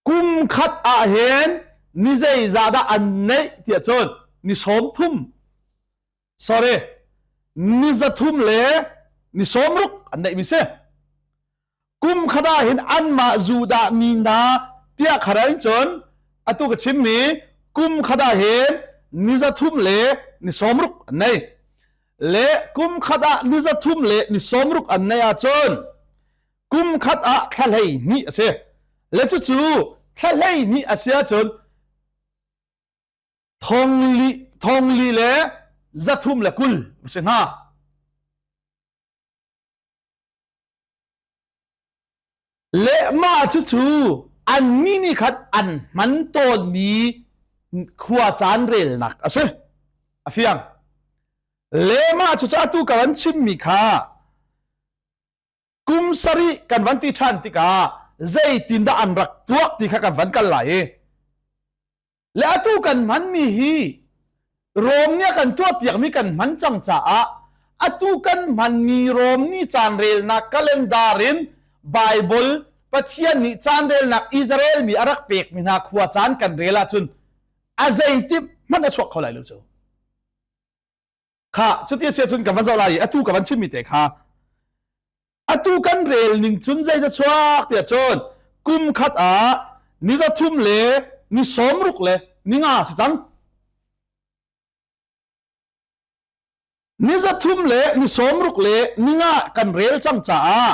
Kum khat ah hin ni zeizah dah an neih tiah cun ni 30, sorry, ni 300 le ni 60 an neih mi si. Kum khat ah hin anmah Judah mi hna piah khara in cun atu ka chim mi kum khat ah hin ni 300 le ni 60 an nei. Le kum khat ah ni 300 le ni 60 an nei ahcun kum khat ah thla 12 a si. Le cucu thla 12 a si ahcun thongli thongli le 320 a si hnga. Le mah cucu annih nih khan an hman tawnmi khua caan relnak a si. A fiang. Le mah cucu atu ka van chimmi kha kum sarih kan van ti ṭhan tikah zeitindah an rak tuak ti kha kan van kal lai i le atu kan hmanmi hi Rom nih a kan tuahpiakmi kan hman cang caah atu kan hmanmi Rom nih caan relnak calendar in Bible Pathian nih caan relnak Israel mi a rak pekmi hna khua caan kan rel ahcun a zeitip hmanh a chuak kho lai lo cu. Kha cuti a si ahcun ka van zoh lai i atu ka van chimmi te kha atu kan rel ning cun zei dah chuak tiah cun kum khat ah ni 300 le ni 60 le ni nga si cang. Ni 300 le ni 60 le ni nga kan rel cang caah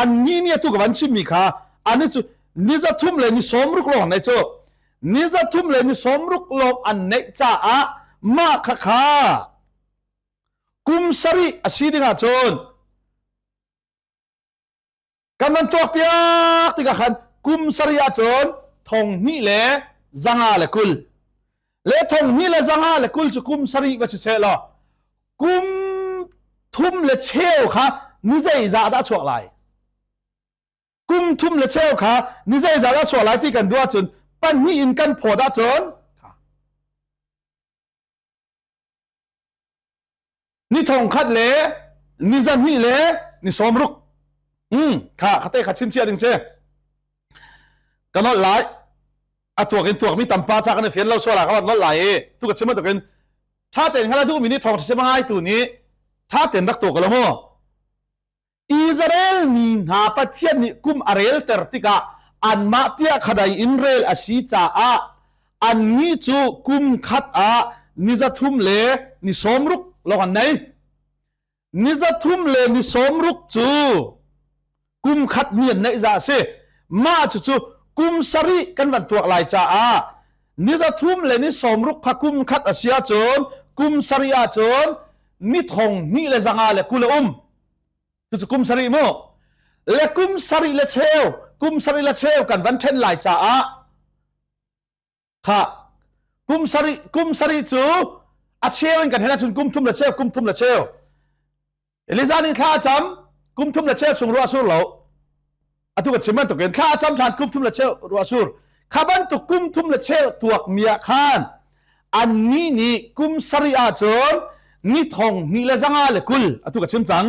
annih nih atu ka van chimmi kha ani cu ni 300 le ni 60 lawng nei cu ni 300 le ni 60 lawng an neih caah mah kha kha kum sarih a si ding ahcun kan van tuak piak tikah khan kum sarih ahcun 2120 le 2120 cu kum sarih va si seh law kum thum le cheu kha ni zeizah dah chuak lai? Kum thum le cheu kha ni zeizah dah chuak lai ti kan duh ahcun pahnih in kan phawt ahcun ni 1000 le ni 200 le ni 60. Kha khate kha chim chia ding si. Ka nolh lai. A tuak in tuak mi tampa cha kan fian lo suala ka nolh lai i tu ka chim bantukin tha ten ngala duh mi nih thong sim ngai tu nih tha ten rak tu ka lo mu. Israel mi hna Pathian nih kum a relter tikah anmah piah khadai in rel a si caah annih cu kum khat ah ni 300 le ni 60 lawng an nei. Ni 300 le ni 60 cu kum khat mi an neih za a si. Mah cucu kum sarih kan van tuak lai caah ni 300 le ni 60 kha kum khat a si ahcun kum sarih ahcun ni 2520 a um. Cucu kum sarih mu. Le kum sarih le cheu, kum sarih le cheu kan van ṭhen lai caah kha kum sarih kum sarih cu a cheu in kan hen ahcun kum thum le cheu, kum thum le cheu. Eliza nih thla a cam, kum thum le cheu chung ruah a sur lo. Atu ka chim bantukin thla a cam hlan kum thum le cheu ruah sur. Kha bantuk kum thum le cheu tuak mi ah khan annih nih kum sarih ahcun ni thong hnih le zanga le 20 atu ka chim cang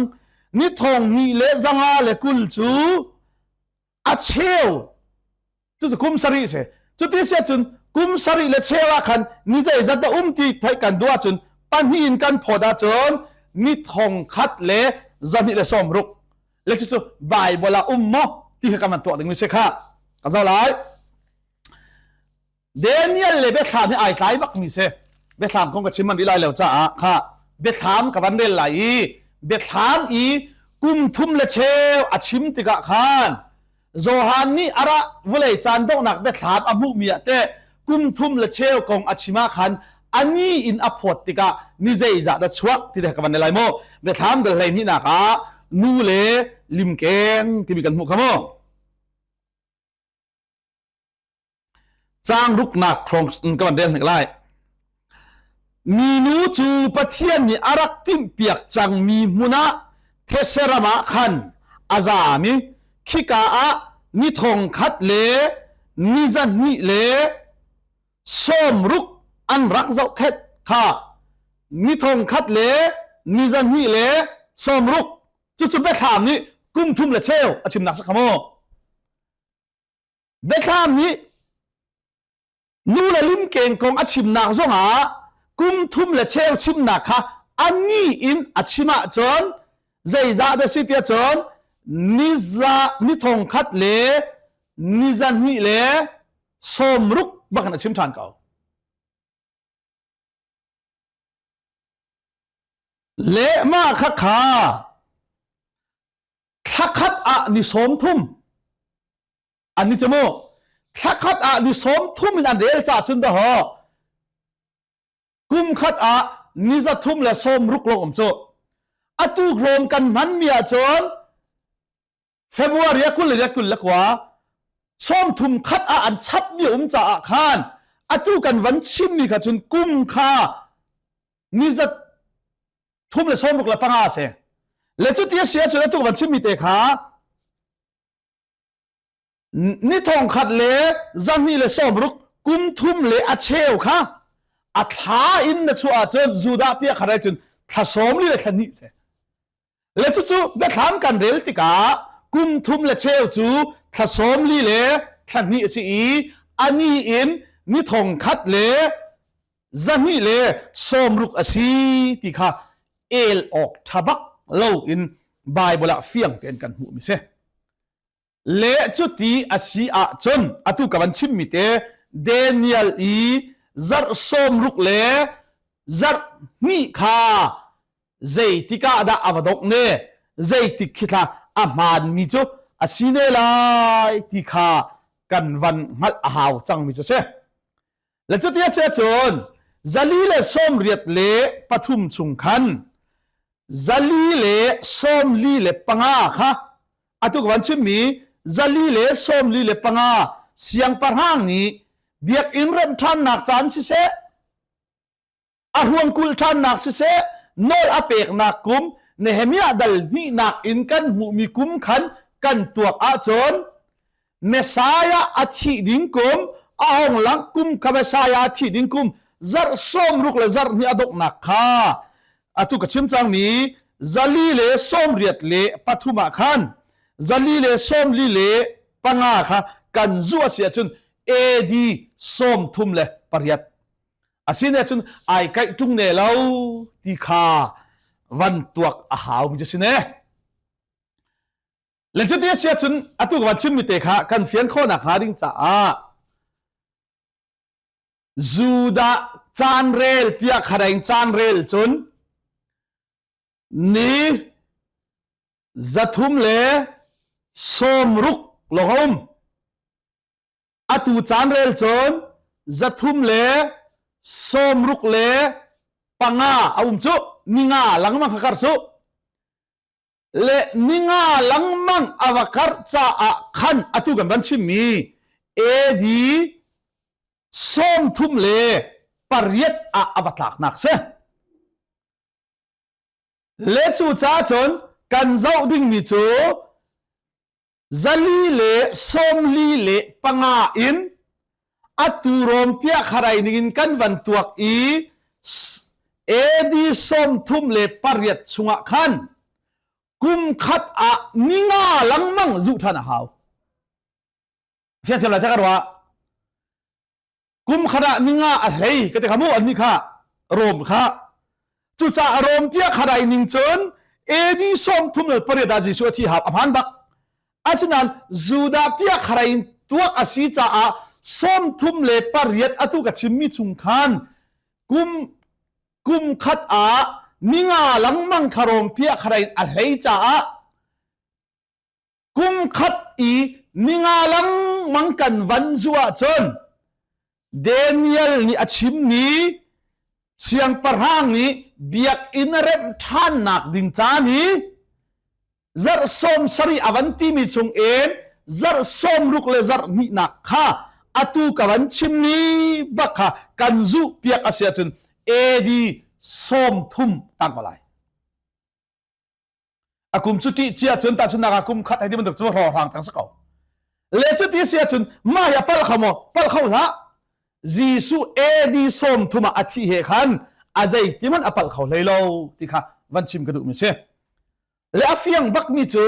ni thong hnih le zanga le 20 cu a cheu cucu kum sarih si cuti si ahcun kum sarih le cheu ah khan ni zeizat dah um ti theih kan duh ahcun pahnih in kan phawt ahcun ni thong khat le zahnih le sawm ruk le cucu Bible ah um maw ti kha kan van tuah ding mi si kha ka zoh lai Daniel le biathlam hi ai tlai bak mi si. Biathlam kong ka chim man rih lai lo caah kha biathlam ka van rel lai i biathlam i kum thum le cheu a chim tikah khan Johan nih a ra vulei caan donghnak biathlam a hmuh mi ah teh kum thum le cheu kong a chim ah khan ani in a phawt tikah ni zeizah dah chuak ti te ka van lai mu biathlam dal hlei hnihnak ah nu le limkeng timi kan hmuh kha mu Caang ruknak hrawng ka van rel hnik lai. Minu cu Pathian nih a rak timhpiak cangmi hmun ah thetse ram ah khan a zaam i khika ah ni thong khat le ni zahnih le sawm ruk an rak zohkhenh kha ni thong khat le ni zahnih le sawm ruk cucu biathlam nih kum thum le cheu a chimnak si kha mu. Biathlam nih nu le limkeng kong a chimnak zongah kum thum le cheu chimnak kha ani in a chim ahcun zeizah dah si tiah cun niza ni thong khat le ni zahnih le sawm ruk bak in a chim ṭhan ko. Le mah kha kha thlakhat ah ni sawm thum an ni cu mu thlakhat ah ni sawm thum in an rel ca cun dahaw kum khat ah ni za thum le sawm ruk lawng um cu atu rom kan hman mi ah cun February a 20 le 29 sawm thum khat ah an chap mi um caah khan atu kan van chim mi kha cun kum kha ni za thum le sawm ruk le panga a si le cuti a si ahcun atu van chimmi te kha ni thong khat le zahnih le sawm ruk kum thum le a cheu kha a thla in na chuah ahcun Judah pia kha cun thla sawm li le thla hnih si le cucu biathlam kan rel tikah kum thum le cheu cu thla sawm li le thla hnih a si i ani in ni thong khat le zahnih le sawmruk a si ti kha el awk ṭha bak lo in Bible ah fiang tein kan hmuh mi si. Le cuti a si ahcun atu ka van chimmi te Daniel i zarh sawmruk le zarh hnih kha zeitik ah dah a va dongh ne zeitik khi thla a hmaanmi cu a si ne lai ti kha kan van hngalh a hau cangmi cu si. Le cuti a si ahcun zali le sawmriat le pathum chung khan zali le sawmli le panga kha atu ka van chimmi zali le sawmli le panga siangpahrang nih biakinn remh ṭhannak caan siseh a ruang kulh ṭhannak siseh nawl a peknak kum Nehemiah dal hnihnak in kan hmuhmi kum khan kan tuak ahcun Messiah a thih ding kum a hong lang kum kha Messiah a thih ding kum zarh sawm ruk le zarh hnih a donghnak kha atu ka chim cangmi zali le sawm riat le pathum ah khan zali le sawm li le panga kha kan zuh a si ahcun AD sawm thum le pariat asine cun ai kaih tung ne lo ti kha van tuak a hau mi cu si ne le cuti a si ahcun atu ka van chimmi te kha kan fian khawhnak hnga ding caah Judah caan rel piah khareng caan rel cun ni zathum le sawm ruk lawng a um Atu caan rel cun zathum le sawmruk le panga a um cu ninga lengmang kha kar cu le ninga lengmang a va karh caah khan atu kan van chimmi AD sawmthum le pariat ah a va tlaknak si. Le cu caah cun kan zoh dingmi cu. 445 in atu Rom piakharai ningin kan van tuak i AD 38 chungah khan kum khat ah ninga lengmang zuh ṭhan a hau. Fiang thiam lai ka ruah. Kum khat ah ninga a hlei ka ti kha mu an nih kha Rom kha. Cucaah Rom piakharai ning cun AD 38 ah Jesuh a thi hap a hmaan bak. Asinain Judah piakharai in tuak a si caah 38 atu ka chimmi chung khan kum kum khat ah ninga lengmang kha Rom piakharai in a hlei caah kum khat i ninga lengmang kan van zu ahcun Daniel nih a chimmi siangpahrang nih biakinn a remh ṭhannak ding caan hi zarh sawm sarih a van timi chung in zarh sawm ruk le zarh hnihnak kha atu ka van chimmi bak kha kan zuh piak a si ahcun AD 30 tang ko lai. A kum cu ṭih cia cun tahchunhnak ah kum khat hei ti bantuk cu hrawhhrang peng si ko. Le cuti si ahcun mah hi a palh kho maw? Palh kho hlah. Jesuh AD 30 ah a thih he khan a zei ti hmanh a palh kho hlei lo ti kha van chim ka duhmi si. Le a fiang bakmi cu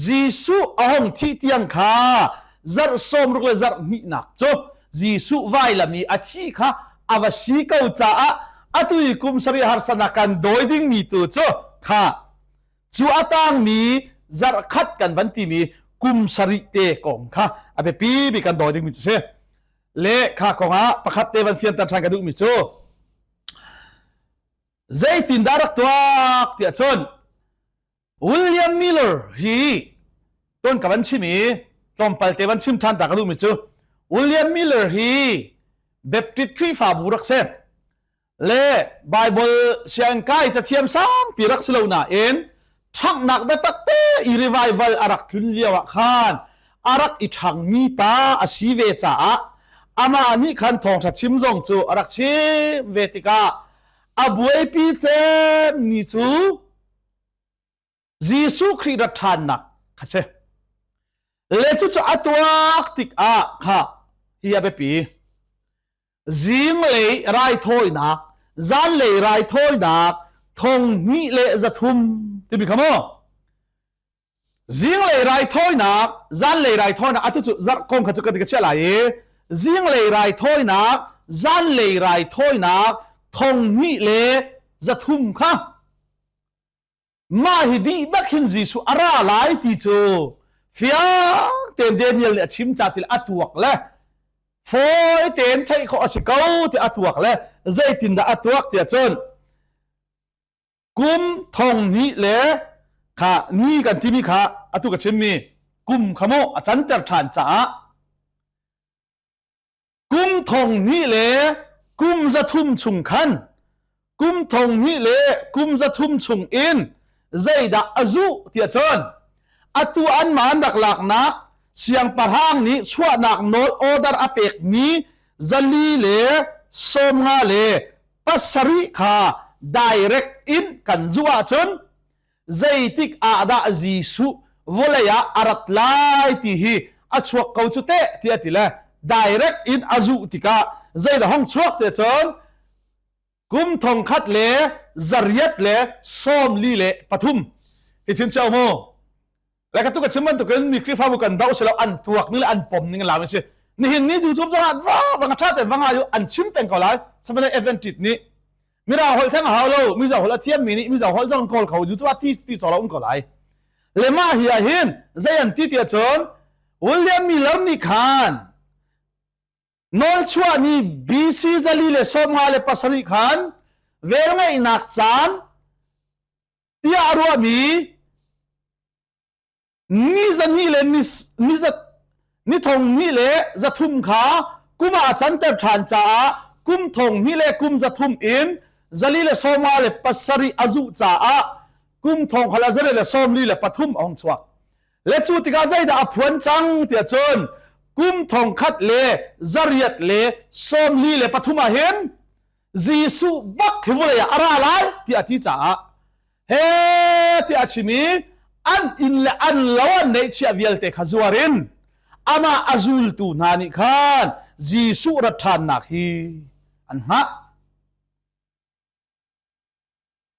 Jesuh a hong thih tiang kha zarh 60 le zarh hnihnak cu Jesuh vailam i a thi kha a va si ko caah atu i kum sarih harsanak kan dawi dingmi tu cu kha cu a tangmi zarh khat kan van timi kum sarih te kong kha a biapi bik kan dawi dingmi cu si. Le kha kong ah pakhat te van fianter ṭhan ka duhmi cu zeitindah rak tuak tiah cun William Miller hi ton ka van chim i tlawmpal te van chim ṭhan ta ka duhmi cu William Miller hi Baptist Khrihfabu rak si le Bible siangkai cathiam sangpi rak si lo nain ṭhanghnak biatak te i revival a rak tlun lio ah khan a rak i ṭhangmi pa a si ve caah amah nih khan thawngṭha chim zong cu a rak chim ve tikah a buaipi cemmi cu Jesuh Khrih rat ṭhannak kha si. Le cucu a tuak tikah kha hi a biapi. Zinglei raithawinak, zanlei raithawinak thong hnih le 300 timi kha maw? Zinglei raithawinak, zanlei raithawinak atu cu zarh kong kha cu ka ti ka chiah lai i zinglei raithawinak, zanlei raithawinak thong hnih le 300 kha mah hi dih bak hin Jesuh a ra lai ti cu fiang tein Daniel nih a chim ca til a tuak le fawi tein theih khawh a si ko ti a tuak le zeitindah a tuak tiah cun kum thong hnih le kha ni kan timi kha atu ka chimmi kum kha mu a canter ṭhan caah kum thong hnih le kum 300 chung khan kum thong hnih le kum 300 chung in zeidah a zuh tiah cun atu an man rak laknak siangpahrang nih chuahnak nawl order a pekmi 457 kha direct in kan zuh ahcun zeitik ah dah Jesuh vawlei ah a rat lai ti hi a chuak ko cu teh tiah ti le direct in a zuh tikah zeidah hong chuak te cun kum thong khat le zariat le sawm li le pathum hi chin chiao mu le ka tu ka chim bantukin mi Khrihfabu kan doh silo an tuak ning le an pom ning lam si nihin ni cu cum zongah va va tha te va nga yu an chim peng ko lai Seventh Adventist nih mirang holh theng hau lo mizo holh a thiam mi nih mizo holh zong kawl kho ju chu ti ti cholo um ko lai le mah hi ah hin zei an ti tia cun William Miller nih khan nawlchuah ni BC 457 khan velngeihnak caan tiah a ruahmi ni zahnih le ni zat ni thong hnih le 300 kha kum ah a canter ṭhan caah kum thong hnih le kum 300 in 457 a zuh caah kum thong kha le 143 a hung chuak. Le cu tikah zeidah a phuan cang tiah cun kum thong khat le 843 ah hin Jesuh bak hi vawlei ah a ra lai tiah a ti caah he tiah a chim i. An inn le an lo an neihchiah vialte kha zuar in amah a zultu hna nih khan Jesuh rat ṭhannak hi an hngah.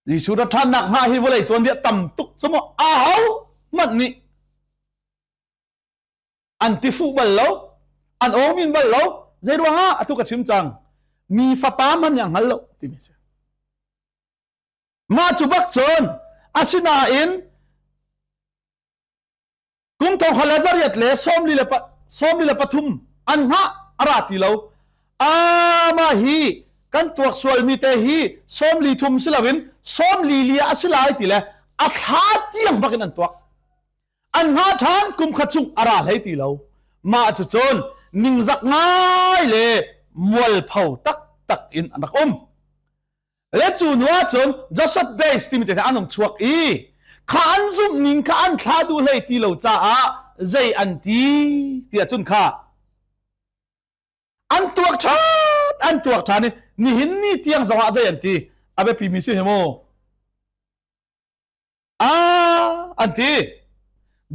Jesuh rat ṭhannak hngah hi vawlei tuanbia tam tuk cu maw aho hmanh nih an ti fuh bal lo, an awmin bal lo. Zei ruangah atu ka chim cang, mi fapa hmanh nih a hngal lo timi si. Mah cu bak cun asinain kum thong kha le zariat le 43 an hngah a ra ti lo. Amah hi kan tuak sualmi te hi 43 si loin 40 li a si lai ti le a thla tiang bakin an tuak. An hngah ṭhan kum khat chung a ra hlei ti lo. Mah cu cun ningzak ngai le mualpho taktak in an rak um. Le cu hnu ahcun Joseph Base timi te an hung chuak i kha an zumh ning kha an thla duh hlei ti lo caah zei an ti ti ahcun kha an tuak ṭhan an tuak ṭhan i nihin ni tiang zongah zei an ti a biapi mi si hi mu Ah, an ti.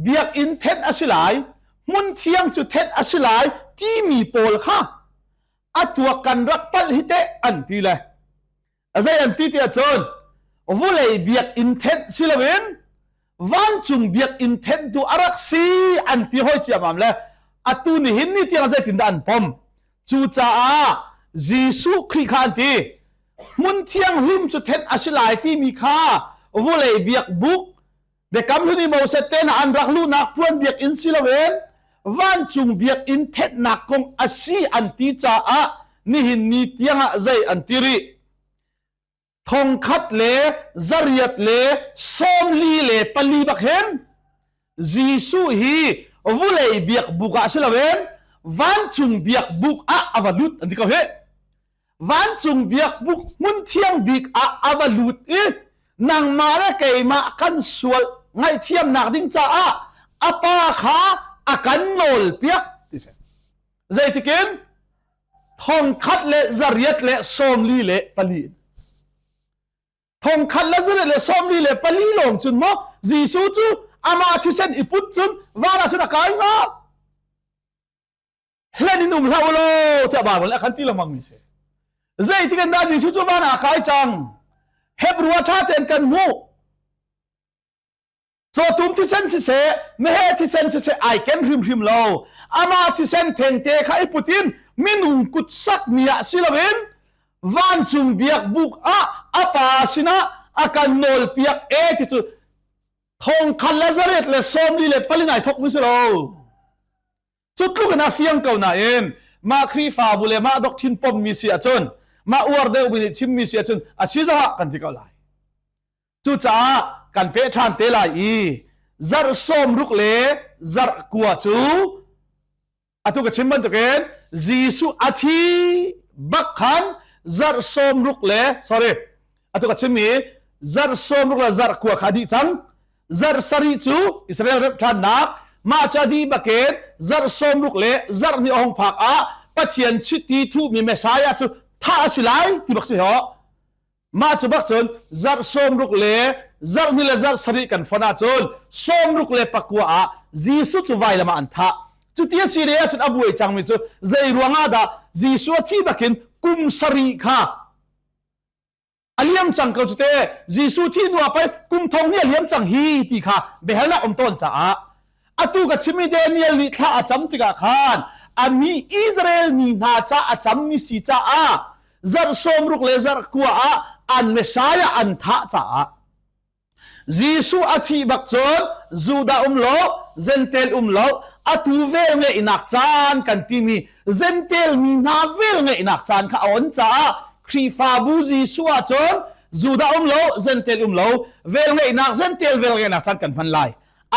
Biakinn thenh a si lai, hmun thiang cu thenh a si lai timi pawl kha a tuak kan rak palh hi teh an ti le. Zei an ti tiah cun vulei biakinn thenh si loin vancung biakinn thenh tu a rak si an ti hoi ciamam le atu nihin ni tiang zeitindah an pom. Cucaah Jesuh Khrih kha an ti. Hmun thianghlim cu thenh a si lai timi kha vulei biakbuk biakam hlun i Moses te hna an rak luhnak puan biakinn si loin vancung biakinn thenhnak kong a si an ti caah nihin ni tiangah zei an ti rih. 1444 bak hin Jesuh hi vulei biakbuk ah si loin vancung biakbuk ah a va lut an ti ko hih. Vancung biakbuk hmun thiang bik ah a va lut i nangmah le keimah kan sual ngaihthiamnak ding caah a pa kha a kan nawl piak ti si. Zeitikin 1444. 1444 lawng cun maw Jesuh cu amah thisen i put cun van ah cun a kai hnga? Hlen in um hlah u law tiah Baibal nih a kan ti lengmang mi si. Zeitik in dah Jesuh cu van ah a kai cang? Hebrew ah ṭha tein kan hmuh. Cawtum thisen siseh, meheh thisen siseh ai ken hrimhrim lo. Amah thisen thengte kha i put in minung kut sakmi ah si loin vancung biakbuk ah a pa sinah a kan nawlpiak e ti cu 1444 nai thawk mi si lo. Cu tluk in a fiang ko nain mah Khrihfabu le mah doctrine pommi si ahcun mah uar deuhmi nih chimmi si ahcun a si zongah kan ti ko lai. Cucaah kan peh ṭhan te lai i zarh 60 le zarh kua cu atu ka chim bantukin Jesuh a thi bak khan zarh 60 le sorry atu ka chimmi zarh 60 le zarh kua kha dih cang zarh sarih cu Israel remh ṭhannak mah cu a dih bakin zarh 60 le zarh hnih a hung phak ah Pathian chiti thuhmi Messiah cu thah a si lai ti bak si ho Mah cu bak cun zarh 60 le zarh hnih le zarh sarih kan fon ahcun 69 ah Jesuh cu vailam ah an thah. Cuti a si le ahcun a buai cangmi cu zei ruangah dah Jesuh a thih bakin kum sarih kha a liam cang ko cu te Jesuh thih hnu ah pei kum thong hnih a liam cang hi ti kha biahalnak um tawn caah atu ka chimmi Daniel nih thla a cam tikah khan a mi Israel mi hna ca a cammi si caah zarh 60 le zarh kua ah an Messiah an thah caah Jesuh a thih bak cun Judah um lo Gentile um lo atu vel ngeihnak caan kan timi Gentile mi hna vel ngeihnak caan kha a on caah Khrihfabu Jesuh ah cun Judah um lo Gentile um lo vel ngeihnak Gentile vel ngeihnak caan kan hman lai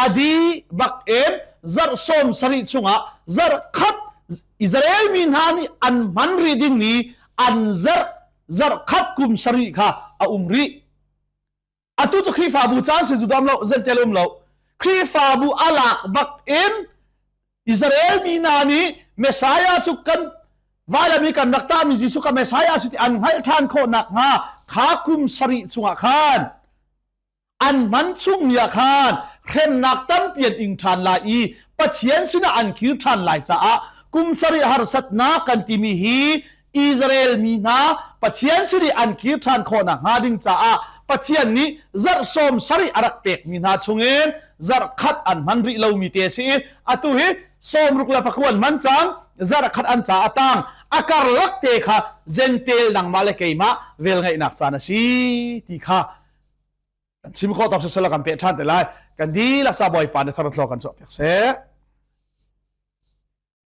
a dih bak in zarh 70 chungah zarh khat Israel mi hna nih an hman rih dingmi an zarh zarh khat kum sarih kha a um rih. Atu cu Khrihfabu caan si zu dam lo zentel um lo. Khrihfabu a lak bak in Israel mi hna nih Messiah cu kan vailam i kan rak tami Jesuh ka Messiah si ti an hngalh ṭhan khawh nakhnga kha kum sarih chungah khan an hman chungmi ah khan Hremnak tampi an ing ṭhan lai i Pathian sinah an kir ṭhan lai caah kum sarih harsatnak kan timi hi Israel mi hna Pathian sin i an kir ṭhan khawh nakhnga ding caah Pathian nih zarh sawm sarih a rak pekmi hna chungin zarh khat an hman rih lomi te a si i atu hi sawmruk le pakua an hman cang zarh khat an ca a tang a karlak te kha Gentel nangmah le keimah velngeihnak caan a si ti kha kan chim khawh tawk sisela kan peh ṭhan te lai. Kan dihlak sa Bawipa nih thar kan chuah piak seh.